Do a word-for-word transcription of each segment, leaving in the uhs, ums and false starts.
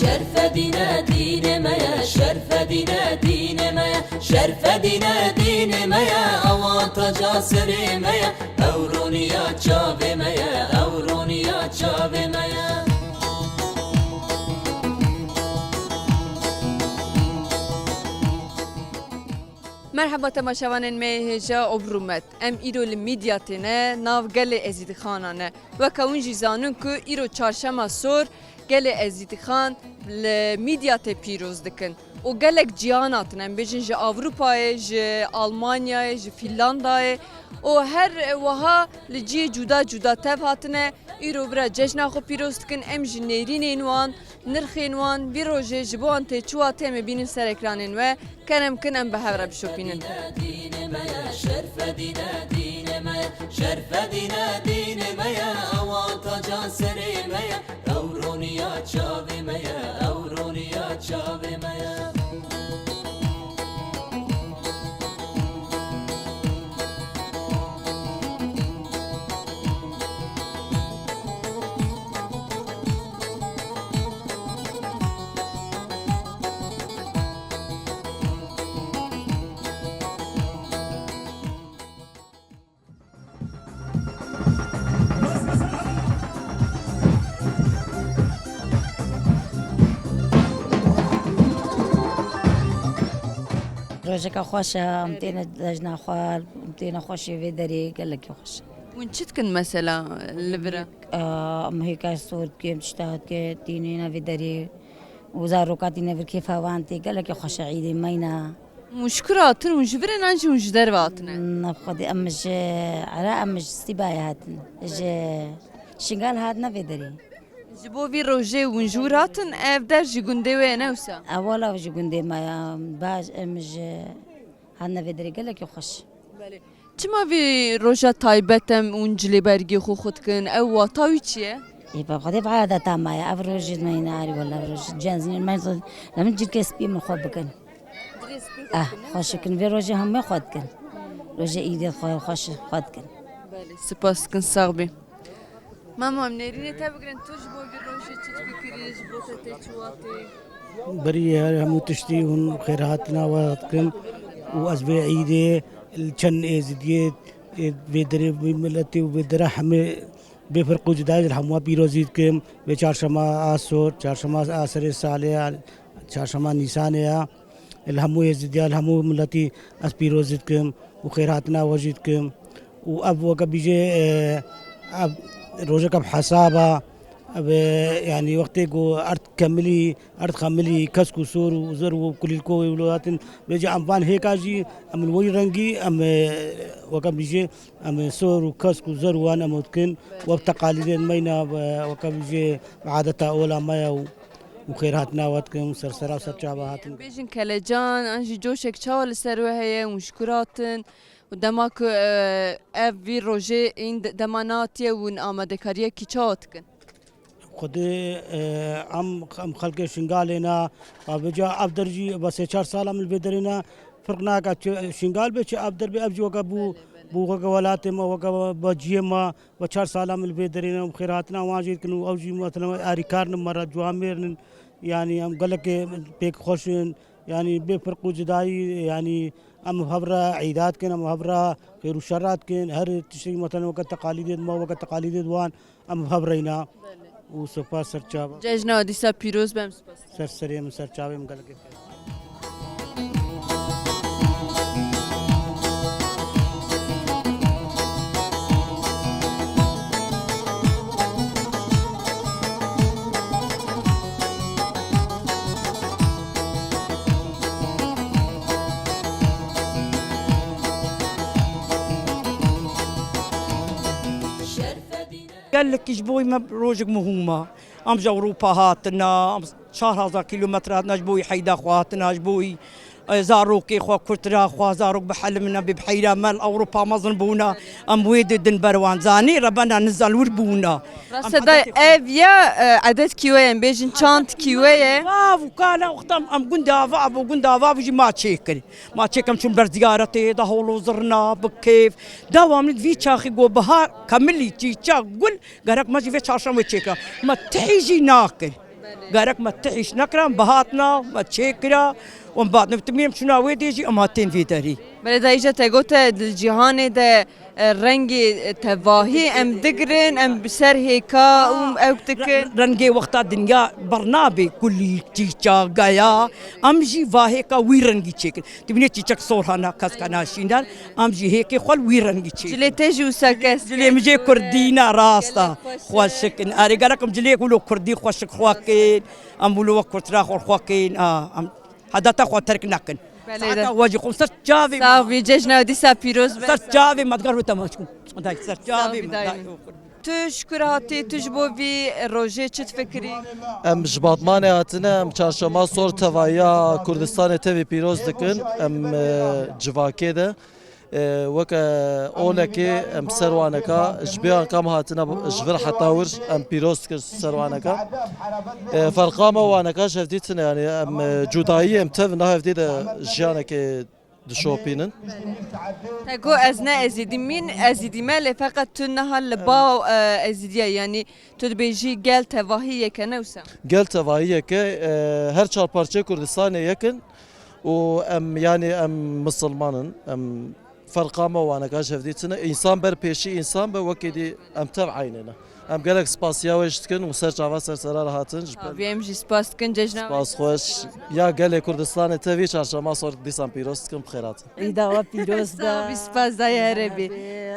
Şerfedîne dînê me ye, şerfedîne dînê me ye, şerfedîne dînê me ye, awantaja serê me ye, ew roniya çavê me ye, ew roniya çavê me ye. Merheba temaşevanên me yê hêja û bi rûmet. Em îro li Midyatê ne, nav gelê Ezîdixana ne. Weke hûn jî zanin ku îro çarşema sor gelê Ezîdixan li Midyatê pîroz dikin. Û gelek cîhan hatine, em bêjin ji Ewropayê, ji Almanyayê, ji Fînlandayê û her wiha li cihê cuda cuda tev hatine. Îro bira cejna xwe pîroz dikin, em ji nêrînên wan, nirxên wan, vî rojê ji bo wan tê çi watê em ê bînin ser ekranên we, kerem kin em bi hev re bişopînin. Dînê me ye, şerfedîne dînê me ye, şerfedîne dînê me ye, awantaja serê me ye, ew roniya çavê me ye, ew roniya çavê me ye. Rojeka xweş e, em têne cejna xwe, em têne xweşê vê derê, gelekî xweş e. Hûn çi dikin mesela li vir e? Em hêka sor dikin, tişta dikin, tînêne vê derê û zaroka tîne vir kêfa wan tê, gelekî xweş e, îdê meyna. Hûn ji kur hatin, hûn ji vir in an jî hûn ji derve hatine? Na Xwedê, em ji Ere, em ji Sîbayê hatin. Ji Şingal hatine vê derê. Ji bo vî rojê hûn ji wir hatin, ev der jî gundê we ye, ne wisa? Ewala ji gundê me ya, baş em ji hatine vê derê gelekî xweş. Belê. Çima vî roja taybet em hûn cilê bergê xwe xwe dikin? Ew wata wî çi ye? Ê, bi Xwedê bi adeta me ye. Ev rojê me yê narî wela, ev rojê cenzîn me, min cilkê spî min xwe bikin. Ah, xweş dikin. Vê rojê hemû xwe dikin. Rojê îdê xwe xweş xwe dikin. Belê, spas dikin, sax bî. Mama, em nêrînê te bigirin, tu ji bo vî rojê çi difikirî, ji bo te tê çi watê? Berî her hemû tiştî hûn xêrhatina we dikim û ez vê îdê li çend êzidiyê, ê, vê derê, vê miletê û vê dere hemê bê firq û cudayî li hemû pîrozî dikim. Vê çarşema a sor, çarşema a serê salê ya, çarşema nîsanê ya. Li hemû êzidiya, li hemû miletî ez pîrozî dikim û xêrhatina we jî dikim. Û ev weke bîjê, e, ev rojeke bi hesaba, ev, e, yanî wextê ku erd kemilî, erd xemilî, kesk û sor û zer û kulîlko wê wilo hatin. Vêca em van hêka jî, em li wî rengî, em, e, weke bîjê, em, e, sor û kesk û zer û wan em dikin. Wek teqalîdên me yîna, e, weke bîjê, adeta ola me ye û û xêrhatina we dikim, ser sera û ser çava hatin. Bêjin kelecan, an jî coşek çawa li ser we heye, hûn ji kur hatin? Û dema ku, e, ev vî rojê hîn de-, dema nehatiye, hûn amadekariyekî çawa dikin? Xwedê, e, em, em xelkê Şingalê ne, a vêca ev der jî be sê çar sala min li vê derê ne, firq nake çi Şingal be, çi ev der be, ev jî weke bû, bû weke welatê me, weke baciyê me, Ve çar sala min li vê derê ne, em xêrhatina wan jî dikin û ew jî, mesela, alîkar in, me re ciwamêr in. Yanî em gelekê pêk xweş in. Yanî bê firq û cudayî, yanî em hev re îda dikin, em hev re xêr û şerra dikin. Her tiştekî, mesela, weke teqalîdê me, weke teqalîdê wan, em hev re yîna. Û spas ser çava. Cejna dîsa pîroz be, em spas. Ser serê min, ser çavê min gelekê. Gelekî ji bo me rojek muhim e. Em ji Ewropa hatine, em çar hezar kîlometre hatine, ji bo wî heyda xwe hatine, ji bo wî, e, zarokê xwe, kurtira xwe, zarok bi helim ne, bê bi heyra me li Ewropa mezin bûne, em wê didin ber wan. Zanî rebena nizan wir bûne. Rastede ev ya, e, edet kîwe ye, em bêjin çand kîwe ye? Vav û kala wexta em gund ava, abo gund ava jî ma çêkir. Ma çêkem çûn ber ziyaretê, da holo zirna, bi kêf. Dewamlı vî çaxî go bihar, kemilî, çîçek, gul, gerek me jî vê çarşemê çêke. Me tihî jî nakir. Gerek me tihîş nekira, em bihatina, me çêkira, û em bihatin. Timî em çûna wê dê jî, em hatên vê derî. Belê, dayî, îca te gote, di cîhanê de, e, rengê, e, tevahî em digirin, em bi ser hêka û ew dikin. Re-, rengê wexta dinya bernabê, kulî, çîça, geya, em jî va hêka wî rengî çêkin. Dibîne çîçek sor hana, keska naşîner, em jî hêkê xwe li wî rengî çêkin. Cilê te jî wisa kes. Cilê min jê kurdî ne, rast e. Xweşik in. Erê, gerek em cilê wilo kurdî xweşik xwe kên. Em wilo wek kurtira xwe xwe kên. A, em hedeta xwe terk nekin. Belê de. Saeta we jî xwe ser çavê me. Sax bî, cejna dîsa pîroz be. Ser çavê me digar wê temaşkûn. Day, ser çavê me. Sax bî, dayê. Day, oxir. Tu ji kur hatî, tu ji bo vî rojê çi difikirî? Em ji Batmanê hatine, em çarşema sor tevahiya Kurdistanê tevî pîroz dikin. Em, e, civakê de, e, weke olekê em ser waneka, ji bê anka em hatine ji vir heta wir em pîroz dikin ser waneka. E, ferqa me waneka ji hevdî tune, yanî em, e, cudayî em tev na hevdî de jiyanekê dişopînin. Te got ez ne Ezîdî min, Ezîdî me, lê feqet tu niha li ba, e, Ezîdiya, yanî tu dibêjî gel tevahî yek e, ne wisa? Gel tevahî yek e, e, her çar parçeyê Kurdistanê yek in û em, yanî em misilman in, em ferqa me waneka ji hevdî tune. Însan ber pêşî însan be, wekî dî em tev eynê ne. Em gelek spasiya we jî dikin û ser çava ser sera re hatin ji ber. Abi, em jî spas dikin, cejna we. Spas xweş. Ya gelê Kurdistanê tevî çarşema sor dîsan pîroz dikin, bi xêr hatin. Îda we pîroz be. Sax bî, spas dayê, here bî.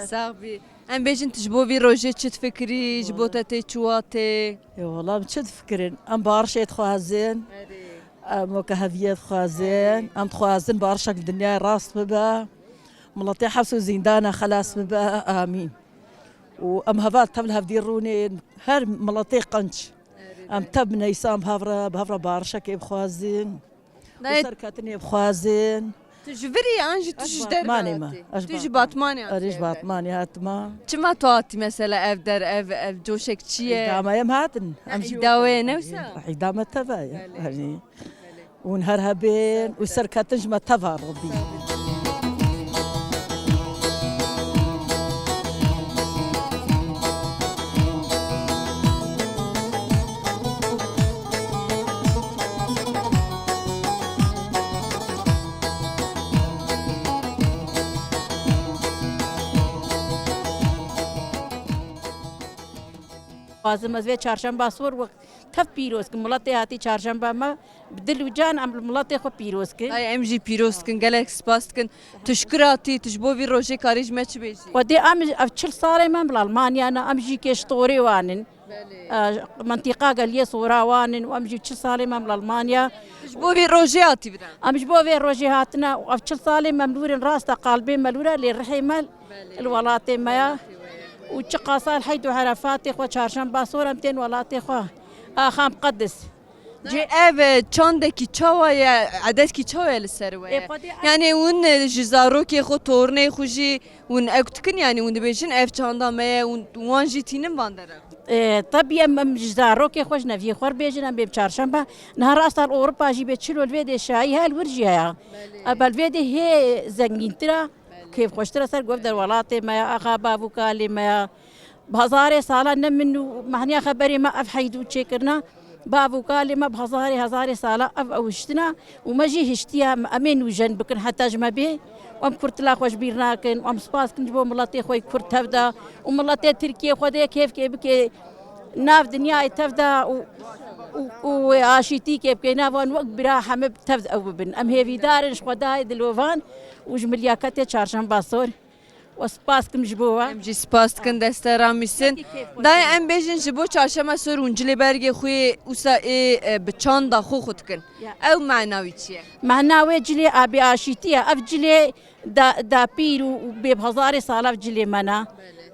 Sax bî. Em bêjin tu ji bo vî rojê çi difikirî, ji bo te tê çi watê? Ê wela em çi difikirin? Em barişê dixwazin. Erê. Em weke heviyê dixwazin. Em dixwazin barişek li dinyayê rast bibe. Miletê heps û zîndana xelas bibe. Amîn. Û em heval tev li hevdî rûnên, her miletê qenc. Em tev bineysan bi hev re, bi hev re barişekê bixwazin. Û serketinê bixwazin. Tu ji vir î an jî tu ji derve hatî? Ez ji Batmanê me. Tu ji Batmanê hatî? Erê, ji Batmanê hatime. Çima tu hatî mesela ev der, ev, ev coşek çi ye? Îda me em hatin. Em jî îda we ye, ne wisa? Îda me teve ye. Belê. Erê. Hûn her hebên û serketin ji me teva re bî. Dixwazim ez vê çarşemba sor wek tev pîroz kim. Miletê hatî çarşemba me bi dil û can em li miletê xwe pîroz kin. Ay, em jî pîroz dikin, gelek spas dikin. Tu ji kur hatî, tu ji bo vî rojê karî ji me çi bêjî? Xwedê em, ev çil salê me em li Almanya ne, em jî kê ji torê wan in. Belê. E, mintîqa geliyê sora wan in û em jî çil salê me em li Almanya. Tu ji bo vî rojê hatî bira? Em ji bo vê rojê hatine û ev çil salê me em li wir in, rast e, qalbê me li wir e, lê rihê me Belê. Li welatê me ya. Û çiqasa li Heyd û Erefatê xwe çarşemba sor em tên welatê xwe. Axa Miqedis. Cê ev, e, çandekî çawa ye, ededkî çawa ye li ser we ye? Ê, Xwedê em Yanî hûn, e, ji zarokê xwe, tornê xwe jî hûn ew dikin, yanî hûn dibêjin ev çanda me ye, hûn wan jî tînin van dera? Ê, tebî em, em ji zarokê xwe, ji neviyê xwe re bêjin, em bêm çarşemba. Niha rasta li Ewropa jî bê çilo li vê dê şayî hel wir jî heye. Belê. Ebe li vê dê hê zengîntir e. Kêfxweştir e ser ku ev der welatê me ya, axa bav û kalê me ya. Bi hezarê sala ne min û mehniya xeberê me ev heyd û çêkirina. Bav û kalê me bi hezarê hezarê sala ev ew hiştina û me jî hiştiye em ê nûjen bikin heta ji me bê. Em kurtila xwe ji bîr nakin, em spas dikin ji bo miletê xwe yê kurd tev de û miletê Tirkiyê xwe dê kêfkê bike. Nav dinyayê tev de û, û, û wê aşîtî kê bike, nav wan wek bira heme tev ew bibin. Em hêvîdar in ji Xwedayê dilovan û ji milyaketê çarşemba sor. We spas kim ji bo we. Em jî spas dikin, deste ramîsin. Dayê, em bêjin ji bo çarşema sor hûn cilê bergê xwe yê wisa ê, e, bi çanda xwe xwe dikin. Ya. Ew mena wî çi ye? Mena wê cilê abê aşîtî ye. Ev cilê da, dapîr û, û bê bi hezarê sala ev cilê me ne. Belê.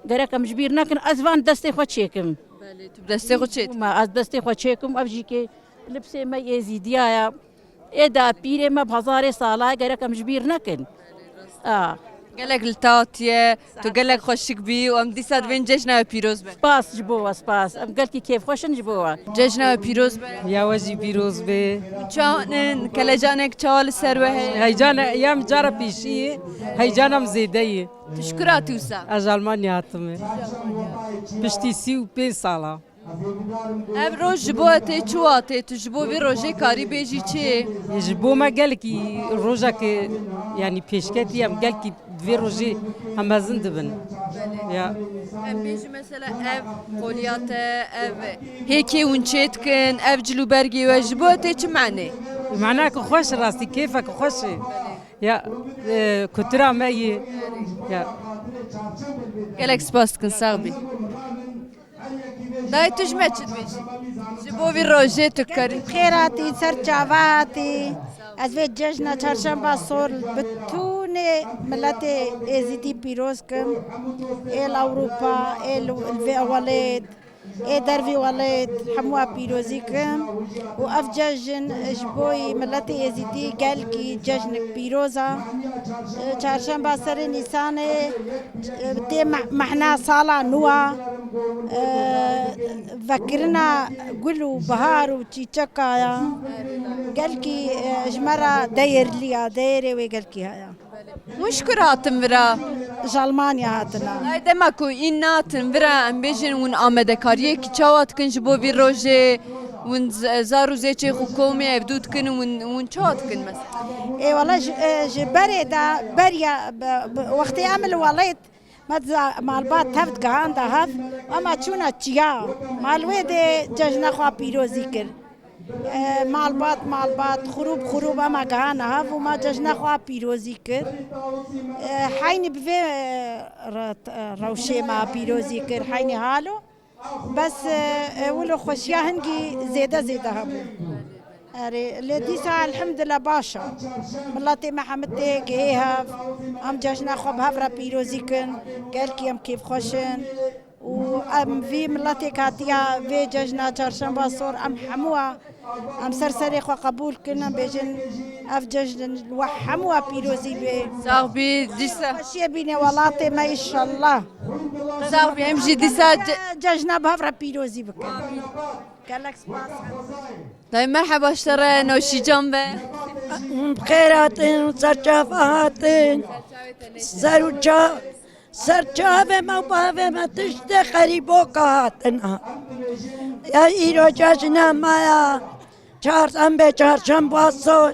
Gerek em ji bîr nekin. Ez van destê xwe çêkim. Belê, tu bi destê xwe çêdikî? Ma ez destê xwe çêkim, ev jî kê libsê me Êzîdiya ye. Ê dapîrê me bi hezarê sala ye, gerek em ji bîr nekin. A. Gelek li te hatiye, tu gelek xweşik bî û em dîsa divên cejna we pîroz be. Spas ji bo we, spas. Em gelkî kêfxweş in ji bo we. Cejna we pîroz be. Ya we jî pîroz be. Çawa in, kelecanek çawa li ser we heye? Heyecan, ya min cara pêşî ye, heyecanam zêde ye. Tu ji kur hatî wisa? Ez Almanya hatime. Piştî sî û pênc sala. Ev roj ji bo tê çi watê? Tu ji bo vî rojê karî bêjî çi? Ji bo me gelekî rojekê, yanî pêşketî, em gelekî vê rojê em mezin dibin. Ya. Em bêjin mesela ev qoliyat e, ev hêkê hûn çê dikin, ev cil û bergê we ji bo tê çi menê? Maneke xweş, rastî kêfeke xweş e. Ya, e, kultura me yê. Ya. Gelek spas dikin, sax bî. Dayê, tu ji me çi dibêjî? Ji bo vî rojê tu karî. Xêr hatî, ser çava hatî. Ez vê cejna çarşemba sor li bitûnê miletê Êzîdî pîroz kim. Ê li Ewropa, ê li, li vê welêt, ê dervî welêt, hemûa pîrozî kim. Û ev cejn ji bo yî miletê Êzîdî gelkî cejnik pîroz a. Çarşemba serê Nîsanê, tê me-, mehna sala nû a. Vekirina gul û bihar û çîçeka ya. Gelkî, e, ji me re deyêrlî ya, deyêrê wê gelkî heye. Hûn ji kur hatin vira? Ji Almanya hatine. Ay, dema ku în natin vira, em bêjin hûn amadekariyekî çawa dikin ji bo vî rojê? Hûn z-, zar û zêçê xwe komê hevdû dikin, hûn, hûn çawa dikin mesela? Ê, wala ji, e, ji berê de, beriya, be-, be-, wextê em li welêt, me za-, malbat tev digihanda hev, ema çûna çiya, mal wê dê cejna xwe pîrozî kir. E, malbat, malbat, xurûb, xurûb ema gihana hev û me cejna xwe pîrozî kir. E, heynî bi vê, e, re-, e, rewşê me pîrozî kir, heynî halo. Bes, e, e, wilo xweşiya hingî zêde zêde hebû. Erê, lê dîsa elhamdulillah baş e. Miletê me hemî tê gihê hev, em cejna xwe bi hev re pîrozî kin, gelkî em kêfxweş in. Û em vî miletê hatiya vê cejna çarşemba sor, em hemû a, em ser serê xwe qebûl kin, em bêjin ev cejn li we hemû a pîrozî bê. Sax bî, dîsa. Xweşiyê bîne welatê me înşallah. Sax bî, em jî dîsa ce- Cejna bi hev re pîrozî bikin. Gelek spas. Dayê, merheba ji te re, navşî can be. Hûn bi xêr hatin, ser çava hatin. Ser û ça-, ser çavê me û bavê me tiştê xerîboka hatina. Ya îro cejna me ya, çarşembe, çarşemba sor,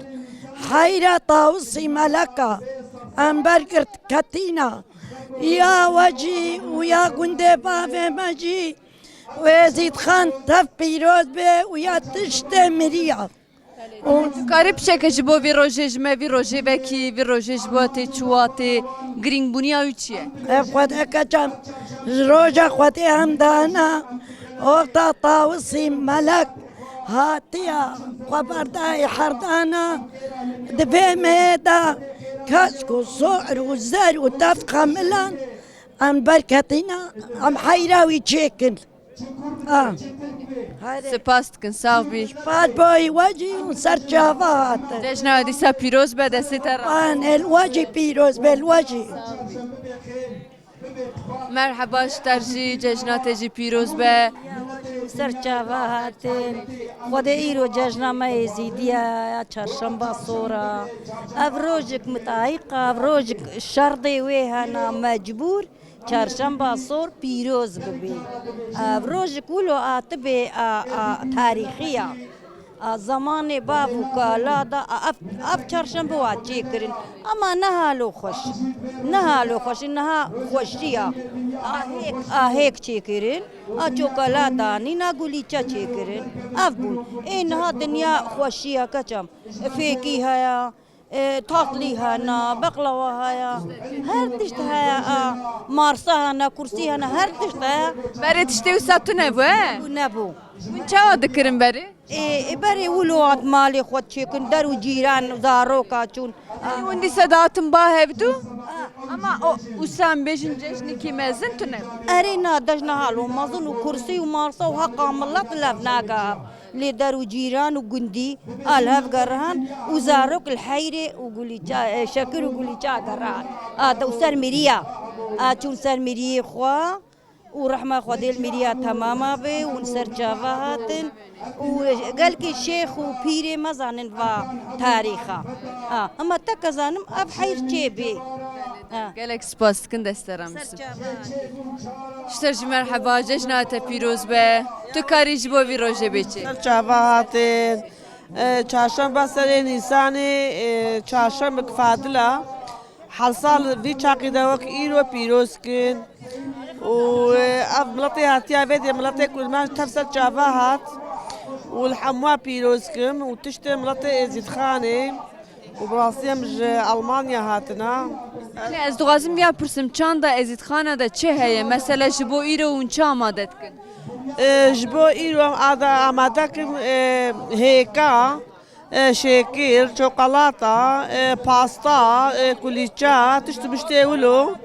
heyra Tawusî Meleka, em ber girt ketîna. Ya we jî û ya gundê bavê me jî, Wêzîd Xan tev pîroz be û ya tiştê miriya. Û dikarî bişeke ji bo vî rojê ji me, vî rojê vekî, vî rojê ji bo tê çi watê, girîngbûniya wî çi ye? Ev Xwedê keçem, ji roja Xwedê em dana, orta Tawusî Melek hatiya xwe berdayê herdana, di vê mehê de kesk û so'r û zer û teft xemilan, em berketîna, em heyra wî çêkin. Ah. Hadi. Spas dikin, sax bî. Spas boy wecî û ser çava hatin. Cejna dîsa pîroz be, destê te re. An el wecî pîroz be, el wecî. Merheba, ji te jî cejna te jî pîroz be. Ser çava hatin. Xwedê îro cejna me Êzîdiya ya çarşemba sor a. Ev rojek mitahîq a, ev rojek şerdê wê hena mecbûr. Çarşemba sor pîroz bibî. Ev rojek wilo a tibê a, a tarîxî ya. A zamanê bav û kala da a ev, ev çarşembe wa çêkirin. Ama ne halo xweş. Ne halo xweş, niha xweşiya. A hêk, a hêk çêkirin. A çokala danîn, a gulîça çêkirin. Ev bûn. Ê niha dinya xweşiya keçam. Fêkî haya. E, tatlî hene, beqlawa heye, her tişt heye, e, marsa hene, kursî hene, her tişt heye. Berê tiştê wisa tune bû, he? Tune bû. Hûn çawa dikirin berê? E, e, berê wilo hat malê xwe çêkin, der û cîran, zaroka çûn. E, hûn dîsa dihatin ba hevdû? Ama o, wisa em bêjin cejnikî mezin tune bû. Erê na, cejna halo mezin û kursî û marsa û heqa milet lev nake. Lê der û cîran û gundî a li hev gerihan û zarok li heyrê û gulîça, e, şekir û gulîça gerihan. A de û ser miriya. A çûn ser miriyê xwe û rehma Xwedê li miriya temama be û li ser çava hatin û gelkî şêx û pîrê me zanin va tarîxa. A, ema teke zanim ev heyr çê bê. Ha. Gelek spas dikin, dest te re Ser misin. Çava. Ji te re jî merheba, cejna te pîroz be. Tu karî ji bo vî rojê bê çi? Ser çava hatin. E, çarşemba serê Nîsanê, e, çarşembek fadil a. Her sal vî çaxî de wek îro pîroz kin. Û, e, ev miletê hatiye vê dê, miletê Kurd me tev ser çava hat. Û li hemûa pîroz kim û tiştê miletê Êzîdxanê. Û bi rastî em ji Almanya hatina. Lê ez dixwazim viya pirsim, çanda Êzîdxana de çi heye? Mesele ji bo îro hûn çi amade dikin? E, ji bo îro em ada-, amade kin, e, hêka, e, şêkir, çokolata, e, pasta, e, kulîça, tişt û biştê wilo.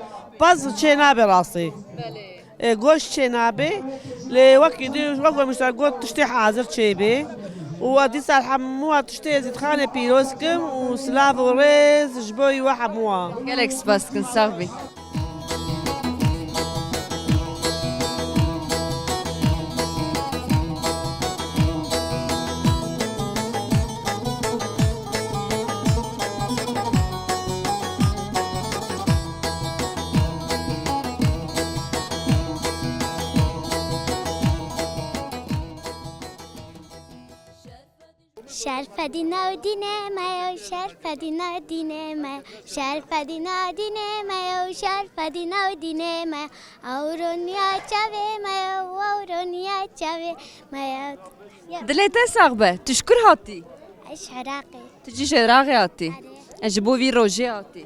Pez çê nabe rastî. Belê. E, goşt çê nabe, lê wekî dî, wek we mişta got, tiştê hazir çê bê. Û we dîsa hemû we tiştê Êzîdxanê pîroz kim û silav û rêz ji bo we hemû we. Gelek spas dikin, sax bî. Şerfedî navdînê me yo, şerfedî navdînê me yo, şerfedî navdînê me yo, şerfedî navdînê me yo. Ewroniya çavê me yo, ewroniya çavê me yo. Dilê te sax be, tu ji kur hatî? Ez ji Iraqê. Tu jî ji Iraqê hatî? Erê. Ez ji bo vî rojê hatî.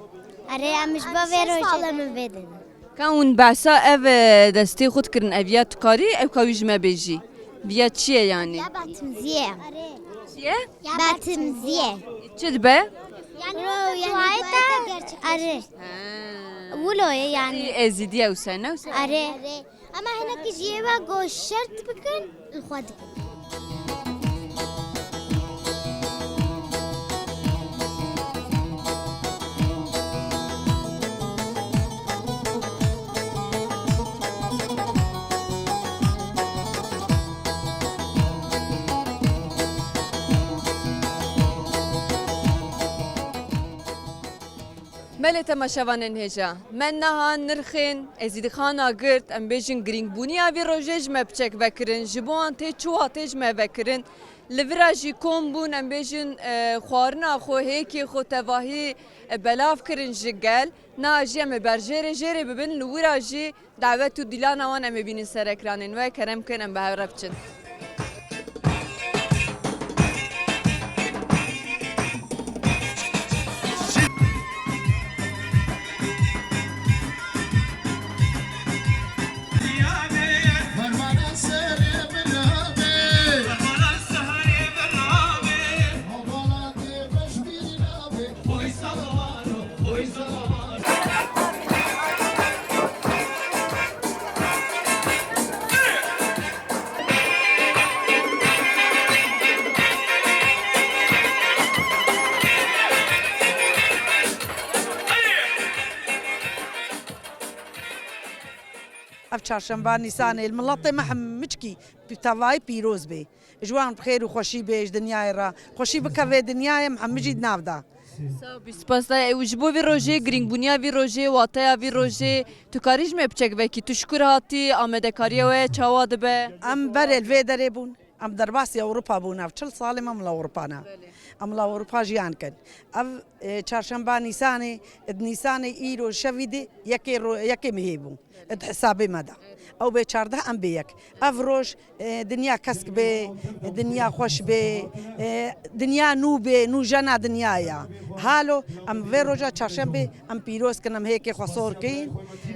Erê, em ji bo vê rojê. Salê min vê din. Ka hûn behsa ev, e, destê xwe dikirin, ev ya tu karî ew ka wî ji me bêjî? Viya çi ye yanî? Ya betimziye. Çi ye? Ya betimziye. Çi dibe? Yani, yani duayete gerçekleşir. Erê. He. Wilo ye yani. Êzîdî ew se ne wisa? Erê. Ama hinekî ji yê ve ku şert bikin, li xwe dikin. Belê temaşevanên hêja, me niha nirxên Êzîdîxana girt, em bêjin girîngbûniya vî rojê ji me piçek vekirin, ji bo wan tê çi watê ji me vekirin. Li vira jî kom bûn, em bêjin, e, xwarina xwe, hêkê xwe tevahî, e, belav kirin ji gel. Niha jî em ê berjêrê jêrê bibin, li wira jî dawet û dîlana wan em ê bînin ser ekranên we, kerem kin em bi hev re biçin. Ev çarşemba Nîsanê li miletê me hemiçkî bi tevayî pîroz bê. Ji wan bi xêr û xweşî bê, ji dinyayê re xweşî bike vê dinyayê, em hemî jî di nav de. Sağ ol, spas da. Ew ji bo vî rojê, girîngbûniya vî rojê, wateya vî rojê, tu karî ji me piçek vekî, tu ji kur hatî, amadekariya we çawa dibe? Em berê li vê derê bûn. Em derbasî Ewropa bûn, ev çil salê me em li Ewropa ne. Belê. Em li Ewropa jiyan kin. Ev, e, çarşemba Nîsanê, di Nîsanê îro şevî di yekê ro-, yekê mihê bû. Di hesabê me de. Ew bê çardeh, em bê yek. Ev roj, e, dinya kesk bê, dinya xweş bê, e, dinya nû bê, nû jena dinya ya. Halo, em vê roja çarşembê em pîroz kin, em hêkê xwe sor kin.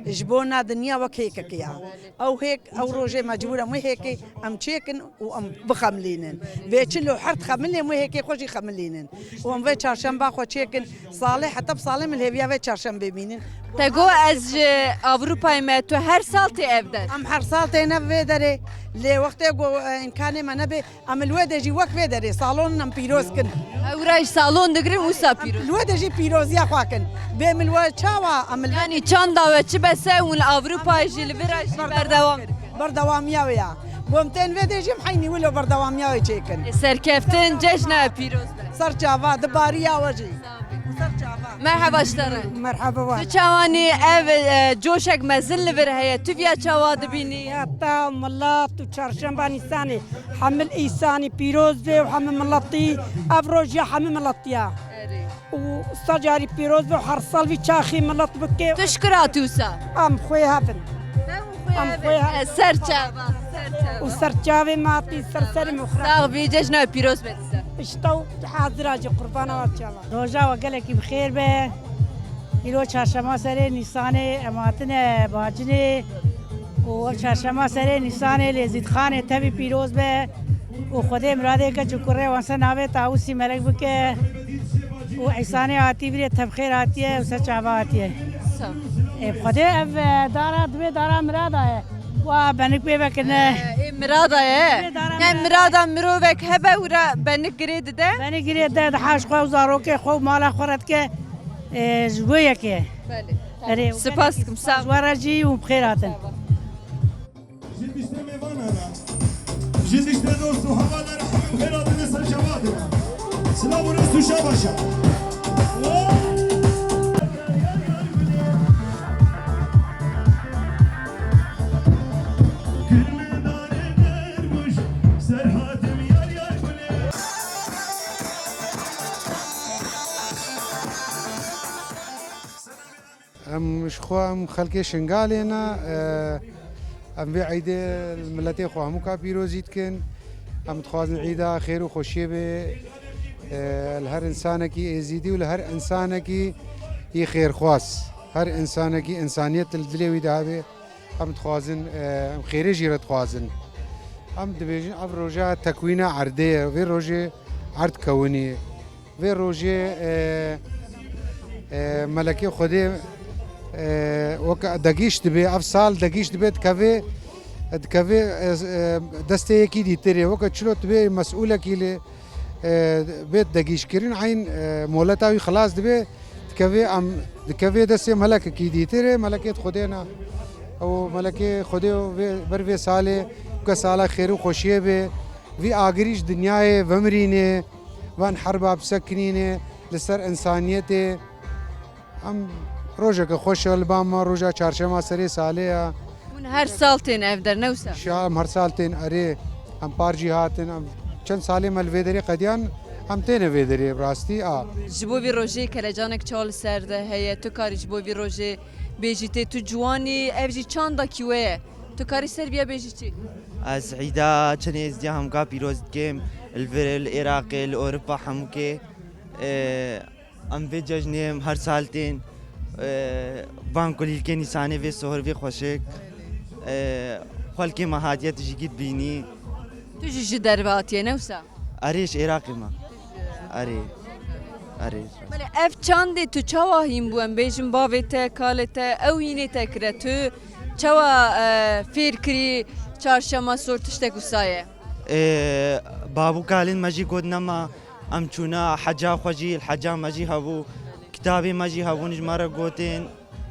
Ji bona dinya wek hêkek ya. Ew hêk, ew rojê mecbûr em wê hêkê em çêkin û em bixemilînin. Vê çilo her dixemilînin, em wê hêkê xwe jî xemilînin. Û em vê çarşemba xwe çêkin. Salê heta bi salê min hêviya vê çarşembê bînin. Te got ez ji Ewropayê me, tu her sal tê ev der? Em her sal têne vê derê. Lê wextê ku, e, îmkanê me nebe, em li wê de jî wek vê derê salon em pîroz kin. Ewra jî salon digirin, wisa pîroz. Li wê de jî pîroziya xwe kin. Bê min we çawa em li Yanî çanda we çi bese hûn li Ewropayê jî li vira jî berdewam. Berdewamiya wê ya. Ku em tên vê dê jî em heynî wilo berdewamiya wê çêkin. Serkeftin, cejna pîroz be. Ser çava, di bariya we jî. Ser çava. Merheba ji te re. Merheba wan. Tu çawanî ev, e, coşek mezin li vir heye? Tu viya çawa dibînî? Ya ta milat û çarşemba Nîsanê hemil îsanî pîroz be û hemil miletî ev roj ya hemil miletiya. Erê. Û sacarî pîroz be û her sal vî çaxî milet bike. Tu şikir hatî wisa? Em xwê hevin. Em xwê hevin. Ser çava. Ser çava. Û ser çavê me hatî ser serê me xira. Sax bî, cejna pîroz be dîsa. Pişta û hazira jî qurbana we çava. Roja we gelekî bi xêr be. Îro çarşema serê Nîsanê em hatine Bacinê û ev çarşema serê Nîsanê li Êzîdxanê tevî pîroz be û Xwedê miradê keç û kurê wan ser navê Tawusî melek bike û Îsanê hatî virê tev xêr hatiye û ser çava hatiye. Sağ ol. Ê, Xwedê ev, e, dara dibê dara mirada ye. Wa benik pê vekirine. Ê, mirada ye. Bê dara Yani mirada. Mirada mirovek hebe û re benik girê dide. Benik girê de diha ji xwe û zarokê xwe û mala xwe re dike, e, ji bo yekê. Belê. Erê, Spas dikim, sağ ol. Ji we re jî û bi xêr hatin. Ji diştê mêvana re, ji diştê dost û hevala re hemû xêr hatine ser şevatê me. Silav û rêz û şabaşa. Em ji xwe em xelkê Şingalê ne, e, em vê eydê li miletê xwe hemûka pîrozî dikin. Em dixwazin eyda xêr û xweşiyê bê, e, li her insanekî êzîdî û li her insanekî yê xêrxwaz. Her insanekî insaniyet li dilê wî de hebe, em dixwazin, e, em xêrê jî re dixwazin. Em dibêjin ev roja tekwîna erdê ye, vê rojê erd kewinî. Vê rojê, e, e, melekê Xwedê, e, weke degîş dibe, ev sal degîş dibe, dikeve, dikeve, e, e, destê yekî dîtirê. Weke çilo tu bê mesûlekî lê, e, bê degîşkirin, eyn, e, moleta wî xilas dibe, dikeve em, dikeve destê melekekî dîtirê, melekê Xwedê ne. Ew melekê Xwedê vê, ber vê salê, weke sala xêr û xweşiyê bê, vî agirî ji dinyayê vemirînê. Van herba bisekinîne li ser însaniyetê. Em rojeke xweş e li ba me, roja çarşema serê salê ye. Hûn her sal tên ev der, ne wisa? Şa em her sal tên erê. Em par jî hatin, em çend salê me li vê derê qediyan, em têne vê derê, bi rastî a. Ji bo vî rojê kelecanek çawa li ser de heye? Tu karî ji bo vî rojê bêjî tê tu ciwanî, ev jî çandakî we ye. Tu karî ser viya bêjî çi? Ez Îda çend êzdiya hemûka pîroz dikim, li vir, li Iraqê, li Ewropa hemûkê. Ê, em vê cejnê em her sal tên. Ê, van kulîlkê Nîsanê vê sohor vê xweşik. Ê, xwelkê me hatiye tu jî gît bînî. Tu jî ji derve hatiye, ne wisa? Erê, ji Iraqê me. Erê. Erê. Belê, ev çandê tu çawa hîn bû? Em bêjin bavê te, kalê te, ew hînê te kire. Tu çawa, e, fêr kirî çarşema sor tiştek wisa ye? Ê, bav û kalên me jî got nema, em çûna heca xwe jî, li heca me jî hebû, kitabê me jî hebûn ji me re gotin.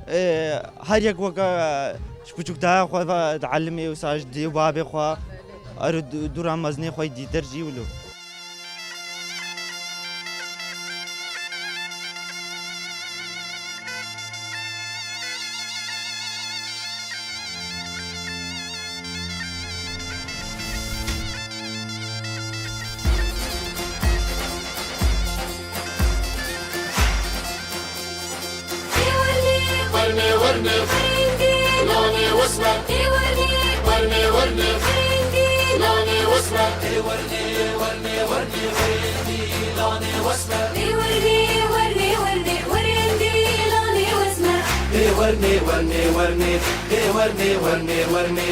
Ê, her yek weke ji piçûktaya xwe ve dielimê, wisa ji dê û babê xwe, ero du-, dûra mezinê xwe yî dîtir jî wilo. Werne, werne, werne, lanê wesme. Werne, werne, werne, lanê wesme. Werne, werne, werne, werne, lanê wesme. Werne, werne, werne, werne, lanê wesme. Werne, werne, werne, werne, werne, werne.